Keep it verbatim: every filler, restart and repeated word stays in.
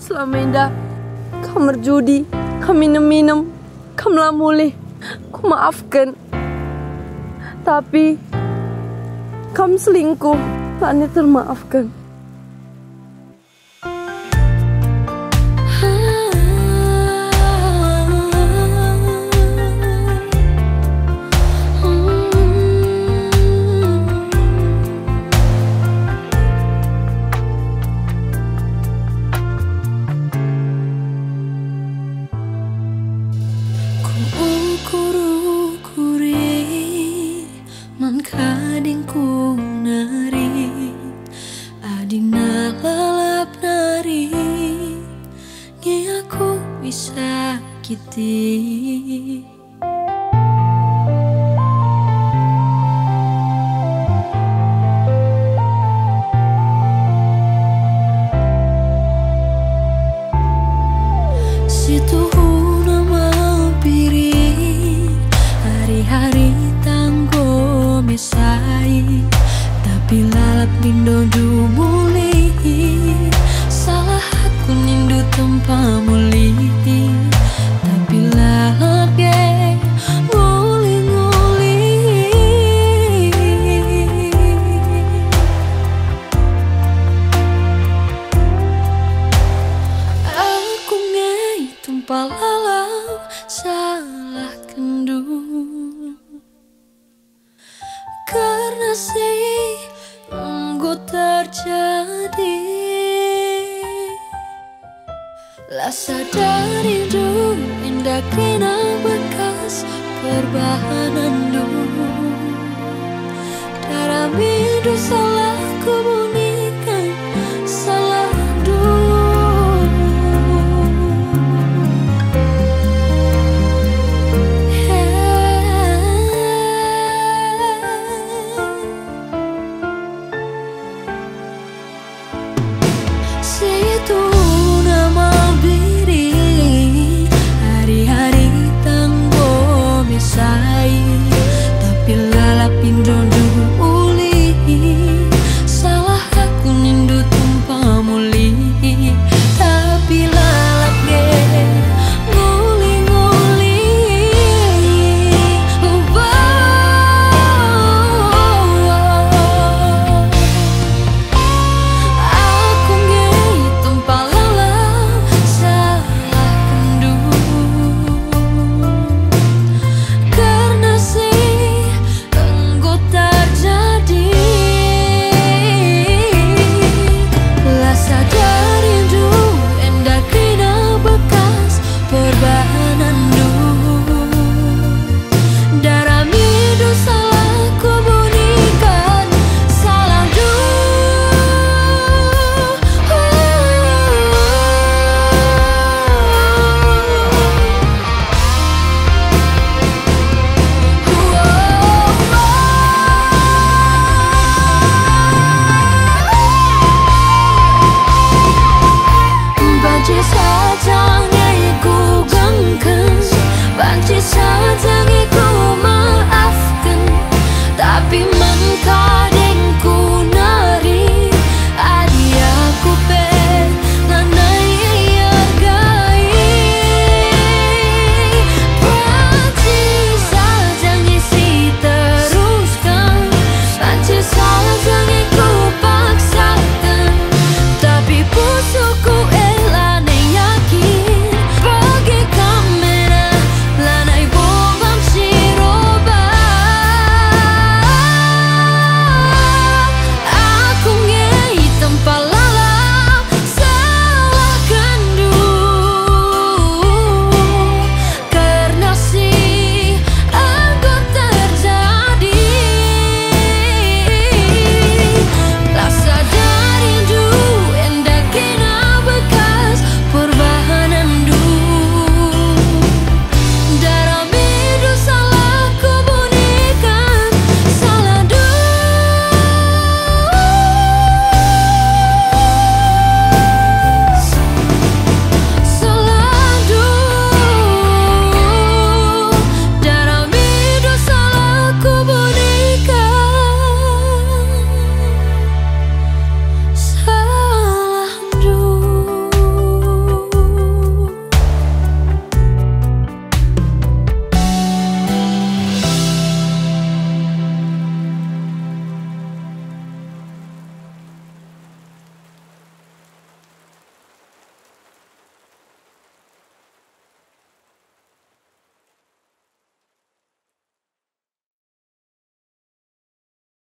Selama enda kam erjudi, kam minem-minem, kam la mulih, kumaafken. Tapi kam selingkuh, lanai termaafken. Kuukur-ukuri man kadingku nari, adingna lalap nari, nge aku isakiti. Situhuna mampiri, hari-hari tanggo mesai, tapi lalap nindu mulihi. Salah aku nindu tempa mulihi, tapi lalap e nguli-nguli. Aku nge tempa lalap salahkenndu. Kerna si enggo terjadi, la sadarindu enda kena bekas perbahanenndu. Daramindu salah